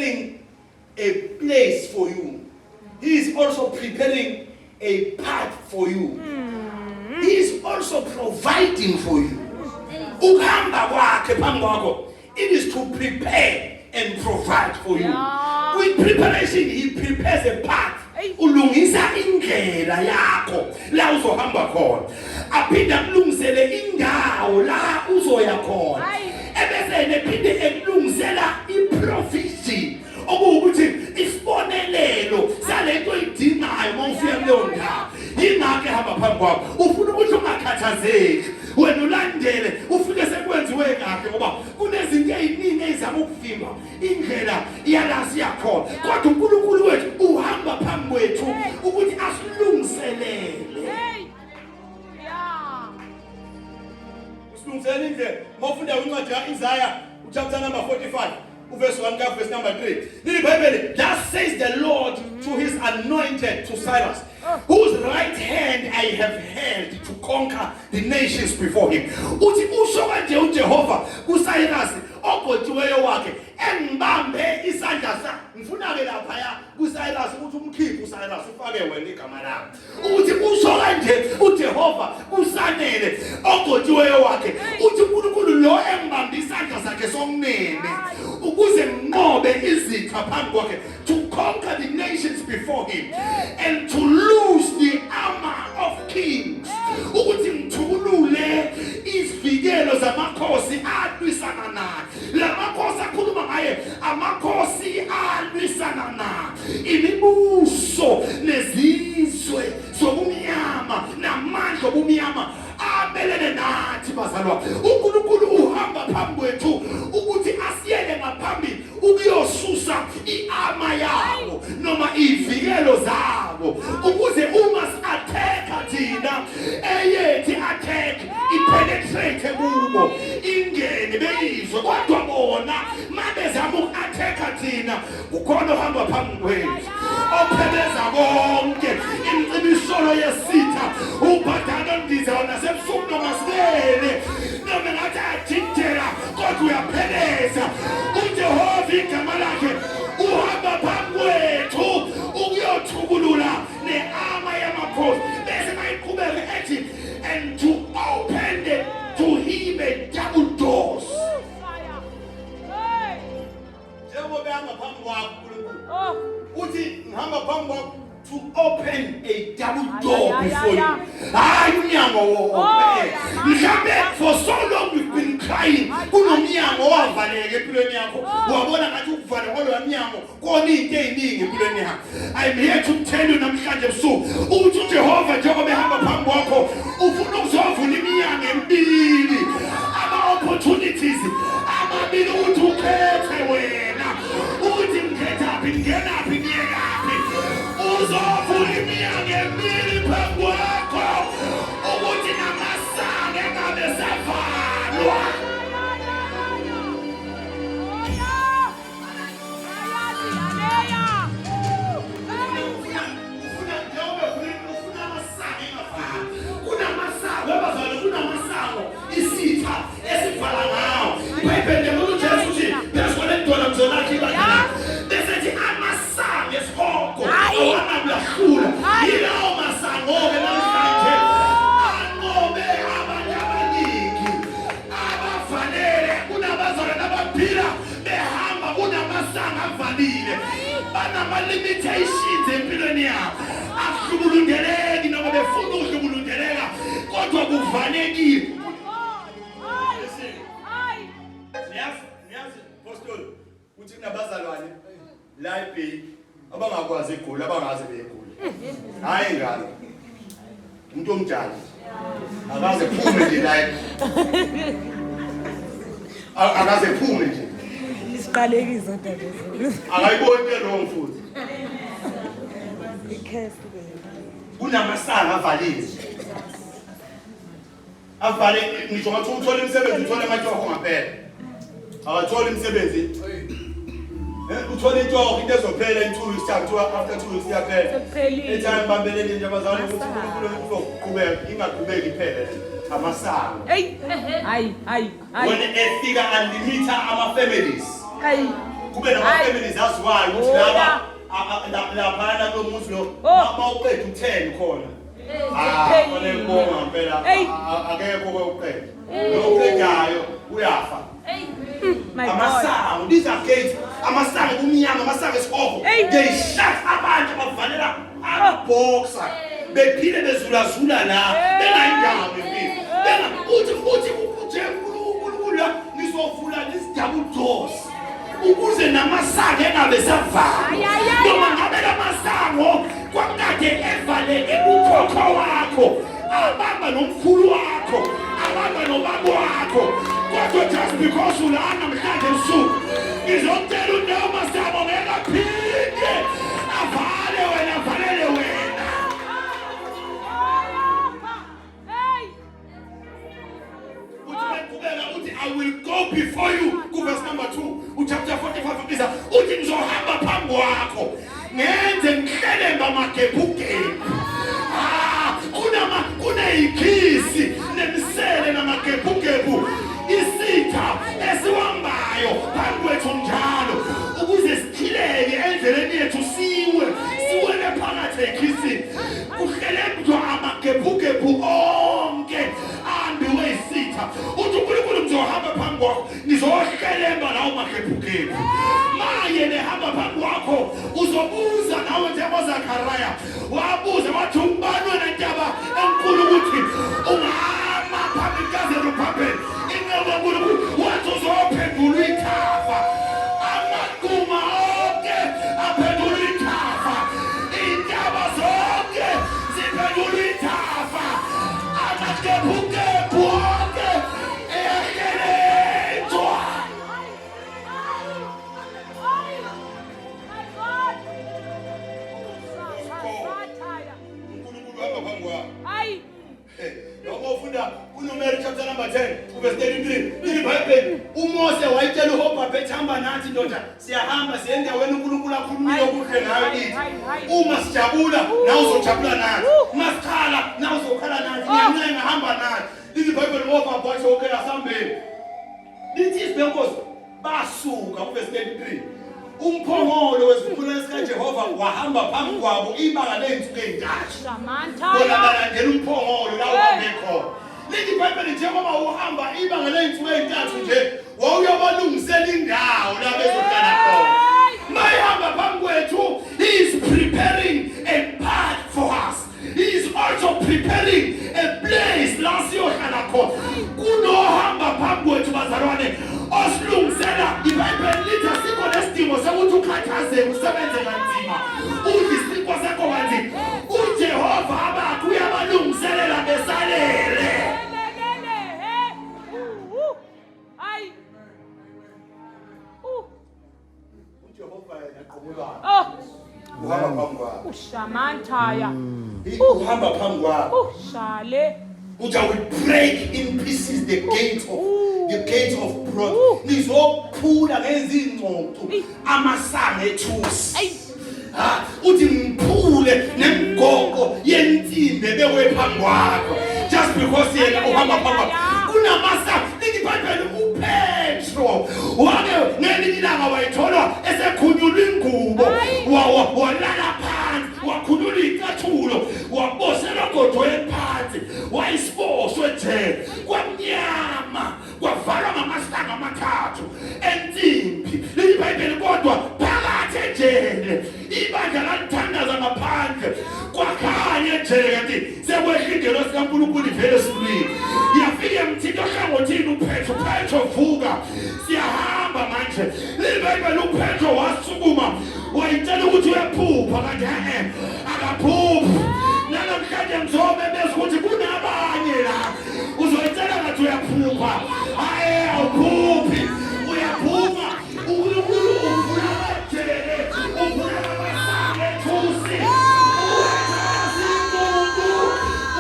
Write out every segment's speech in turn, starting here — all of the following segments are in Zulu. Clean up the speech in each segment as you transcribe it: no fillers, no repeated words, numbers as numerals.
preparing a place for you, he is also preparing a path for you. He is also providing for you. Ukuhamba kwakhe phambi kwakho, it is to prepare and provide for you. With preparation, he prepares a path. Ulungisa indlela yakho la uzohamba khona, aphinde akulungisele indawo la uzoya khona, ebese nephinde ekulungisela i-provision, okuwukuthi isibonelelo salento oyidingayo uma ufika kuleyo ndawo. Yingakho ehamba phambi kwakho, ufuna ukuthi ungakhathazeki, wena ulandele, ufike sekwenziwe kahle, ngoba kunezinto ey'ningi ey'zama ukuvimba indlela yala siyakhona, kodwa uNkulunkulu wethu uhamba phambi kwethu ukuthi asilungiselele. Usilungisela indlela. Mawufunda incwadi ka-Isaya, uchapter number 45, uverse 1 ka verse number 3. Lili Bible, "Thus says the Lord to his anointed, to Cyrus, whose right hand I have held to conquer the nations before him." Uthi usho kanje uJehova kuCyrus ogcotshiweyo wakhe engibambe isandla sa. Ngifuna ke lapha ya kuCyrus ukuthi umkhiphe uCyrus, ufake wena igama lakho. Ukuthi usho kanje uJehova kusanele ogcotshiweyo wakhe. Uthi uNkulunkulu lo engibambe isandla sakhe sokunene ukuze nginqobe izitha phambi kwakhe, to conquer the nations before him and to loose the armor of kings, ukuthi ngithukulule izivikelo zamakhosi alwisana naye. Lamakhosi akhuluma ngaye, amakhosi alwisana naye, imibuso nezizwe zobumnyama namandla obumnyama amelene nathi. Bazalwa, uNkulunkulu uhamba phambi kwethu ukuthi asiyele ngaphambili ukuyosusa i-armor yabo noma ivikelo zabo, ukuze uma si-attack thina, eyethi attack ipenetrate kubo, ingene beyizwe, kodwa bona mabezama uku-attack thina, kukhona ohamba phambi kwethu ophebeza konke imicibisholo yesitha, ubhadana ondizayo nasebusuku noma silele, noma ngathi ajijela, kodwa uyapheleza. UJehova igama lakhe, uhamba phambi kwethu ukuyothukulula ne-armor yamakhosi, bese mayiqhubeke ethi, and to open to him a double doors. Njengoba ehamba phambi kwakho uNkulunkulu. Oh. Uthi ngihamba phambi kwakho to open a double door Ay, ay, before ay, you. Hayi, umnyango wodwa. Oh, Mhlambe for so long you've been crying, kunomnyango owavaleka empilweni yakho, wabona ngathi ukuvala kwaloya mnyango kona into eziningi empilweni yakho. I'm here to tell you namhlanje ebusuku ukuthi uJehova njengoba ehamba phambi kwakho ufuna ukuzovula iminyango emibili, ama-opportunities amabili, ukuthi ukhethe wena ukuthi ngikhetha phi, ngingenaphi, ngiyekaphi. Uzovula iminyango emibili phambi kwakho ukuthi namasango engabe savalwa. Ufuna njengoba ufuna amasango engafani, kunamasango abazalwane, kunamasango isitha esivala ngawo. IBhayibheli lembula uJesu uthi phezu kwale dwala ngizolakha ibandla lakhe, bese ethi amasango esihogo awanakulahlula. Yilawo masango-ke namhlanje anqobe abantu abaningi abavalele. Kunabazalwane abaphila behamba kunamasango avalile, banama-limitations empilweni yabo, akuhlubulundeleki noma befuna ukuhlubulundeleka, kodwa kuvalekile. Niyazi, niyazi, Pastor, uthi kunabazalwane la eBay abangakwazi igula, abangaze begule. Hayi ngane. Umuntu omdala akaze phume nje la. Akaze phume nje. Isiqalekiso dade. Akayiboni into wrong futhi. Ikhesi. Kunamasango avalile. Avale ngisho ngathi uthola imisebenzi, uthola amatoho ngaphela. Akatholi imisebenzi. Uthola itoho, into ezophela in 2 weeks time, kuthiwa after 2 weeks iyaphela. Sekuphelile. Ethi hayi, ngibambelele nje abazali ukuthi uNkulunkulu uzoqhubeka, ingaqhubeki iphele le. Amasango. Hey. Hayi, hayi, hayi. When efika alimita ama families. Hayi. Kube nama-families aziwayo ukuthi Oh, laba yeah. laphana kulo muzi lo Oh. mawuqeda u-10 khona. Ah, Kuphelile. fanele kubonga ngempela. Hey. Akekho oqeda. Lo oqedayo uyafa. My God. Amasango, these are gates. Amasango kumnyama, amasango esihogo. Hey. They shut abantu bavalela amaboxer. Bephile bezulazula la, Hey. bengayindawo empilo. Benga uthi uthi uje uNkulunkulu la ngizovula these double doors. Ukuze namasango engabe savalwa. Ay, ay, ay, Noma ay. ngabe lamasango kwakade evaleke ukhokho wakho, abamba nomkhulu wakho, abamba nobaba wakho. Kodwa just because ulana namhlanje ebusuku, ngizocela unawo masango ngeke aphinde avale wena, avalele wena. Hey. Uthi beqhubeka uthi I will go before you kuverse number 2 uchapter 45 ubiza uthi ngizohamba phambi kwakho ngenze ngihlelemba amagebhugebhu. Ah, kunama kuneyikhisi nemisele namagebhugebhu isitha esiwambayo phambi kwethu njalo ukuze sikhileke endleleni yethu siwe siwele phakathi ekhisini kuhlelemjwa amagebhugebhu onke ambiwe isitha. Uthi uNkulunkulu ngizohamba phambi kwakho ngizohlelemba lawo magebhugebhu. Maye nehamba phambi kwakho uzobuza nawe njengoZakhariya wabuza wathi umbani wena ntaba enkulu ukuthi ungama phambi kukaZerubhabheli inceku kaNkulunkulu, wathi uzophendula ithafa. Amagquma onke aphendula ithafa, iy'ntaba zonke ziphendula ithafa, amagebhugebhu onke eyahlelethwa. My God. Sathaya. uNkulunkulu uhamba phambi kwakho. Hayi. Noma ufunda kuNumeri chapter number 10 uverse 33, lithi iBhayibheli uMose wayitshela uHobhabhe hamba nathi ndoda, siyahamba siye endaweni uNkulunkulu akhulumile okuhle ngayo kithi. Uma sijabula nawe uzojabula nathi, uma sikhala nawe uzokhala nathi, ngiyancenga hamba nathi. Lithi iBhayibheli uHobhabhe wathi okay, asihambeni. Lithi izwi lenkosi basuka kuverse 33, umphongolo wesivumelwano sikaJehova wahamba phambi kwabo ibanga ley'nsuku ey'ntathu. Samantha. Bona balandela umphongolo la uhambe khona. Lithi iBhayibheli njengoba uhamba ibanga ley'nsuku ey'ntathu nje wawuyobalungisela indawo la bezohlala khona. Mayihamba phambi kwethu, he is preparing a path for us. He is also preparing a place la siyohlala khona. Kunohamba phambi kwethu bazalwane osilungisela. iBhayibheli lithi asikho nesidingo sokuthi ukhathazeke usebenze kanzima udle isinkwa sakho kanzima. uJehova abakhe uyabalungiselela besalele. Lelele. Hey. Hayi. uJehova yena qobo lwakhe Oh. uhamba phambi kwakho. Ushamanthaya. Uhamba phambi kwakho. Shale. Uthi I will break in pieces the gates of bronze. Ngizophula ngezingcoco amasango ethusi. Ayi. Ha, uthi ngiphule nemigoqo yensimbi ebekwe phambi kwakho just because yena uhamba phambi kwakho. Kunamasango. Lithi iBhayibheli uPetro wake ngelinye ilanga wayitholwa esekhunyulwa ingubo, walala phansi, wakhulula icathulo, waboselwa godweni phansi, wayisiboshwe ejele kwamnyama, kwavalwa ngamasango amathathu ensimbi. Lithi iBhayibheli kodwa phakathi ejele ibandla lalithandaza ngaphandle kwakhanya ejele kanti sekwehla ingelosi kaNkulunkulu ivele esulwini yafika yamthinta ohlangothini uPetro. Petro, vuka, siyahamba manje. Lithi uPetro wasukuma wayitshela ukuthi uyaphupha kanti e-e akaphuphi. Nanamhlanje ngizomemeza ukuthi kunabanye la uzoyitshela ngathi uyaphupha, hayi, awuphuphi, uyaphuma. uNkulunkulu uvula amajele, uvula amasango ethusi,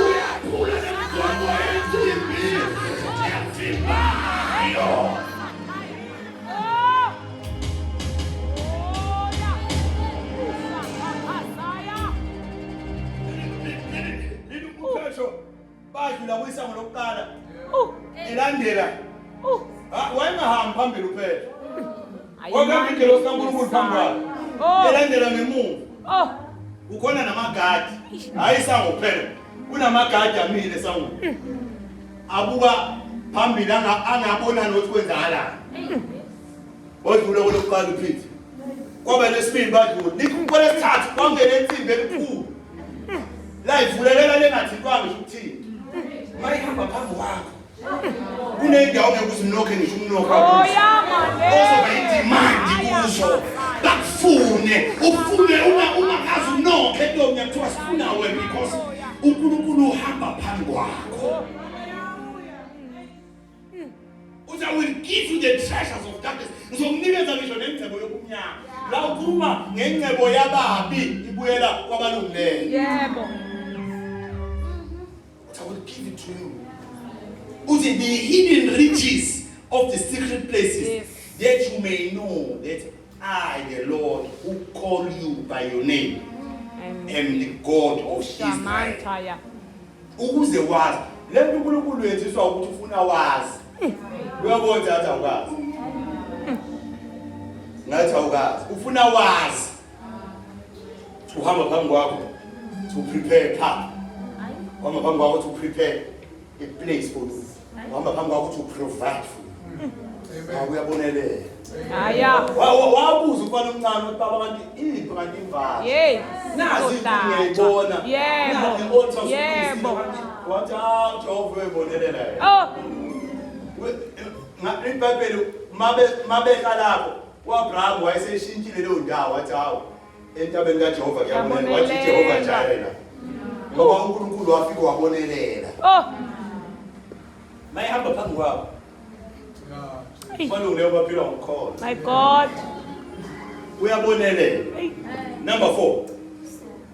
uyaphula nemigoqo yensimbi evimbayo. Oh. Oh ya. Ushaphasaya. Lithi uPetro badlula kwisango lokuqala elandela. Wayengahambi phambili uPetro. Kwakuhamba ingelosi kaNkulunkulu phambi kwakhe. Oh. Elandela ngemuva. Oh. Kukhona namagadi. Hayi isango kuphela. Kunamagadi amile esangweni. Abuka phambili angabona nokuthi kwenzakalani. Wadlula kolokuqala uPeter. Kwaba lesibili badlula. Lithi kwelesithathu kwangena insimbi elikhulu. La ivulelela lengathintwanga ngisho ukuthini. Mayihamba phambi kwakho. Kunendawo ngeke uzimnokhe ngisho umnokho Oyama le. ozoba idemand kuzo bakufune ufune uma ungakazi unokhe ntombi yakuthiwa sifuna wena because uNkulunkulu uhamba phambi kwakho. Uthi I will give you the treasures of darkness. Ngizokunikeza ngisho nengcebo yobumnyama. La ukhuluma ngengcebo yababi ibuyela kwabalungileyo. Yebo. Uthi I will give it to you. Uthi the hidden riches of the secret places that you may know that I the Lord who call you by your name am the God of Israel. Shamantaya. Ukuze wazi. Le nto uNkulunkulu yenziswa ukuthi ufuna wazi. Uyabona ukuthi athi awukazi. Ngathi awukazi. Ufuna wazi. Uhamba phambi kwakho to prepare path. Uhamba phambi kwakho to prepare a place for you. Uhamba phambi kwakho to provide for you. Amen. Uyabonelela. Aya. Wabuza umfana omncane ukuthi baba kanti iphi kanti imvalo. Yey. Nazi ngiyayibona. Yebo. Nazi i-altar Yebo. Wathi ah Jehova uyabonelela yena. Oh. IBhayibheli mabe mabehla lapho uAbraham wayeseshintshile leyo ndawo wathi hawu entabeni kaJehova kuyabonelela wathi Jehova Jireh la. Ngoba uNkulunkulu wafika wabonelela. Oh. Mayihamba phambi kwabo. Balungileyo baphila ngokukholwa. My God. Uyabonelela. Hey. Number 4.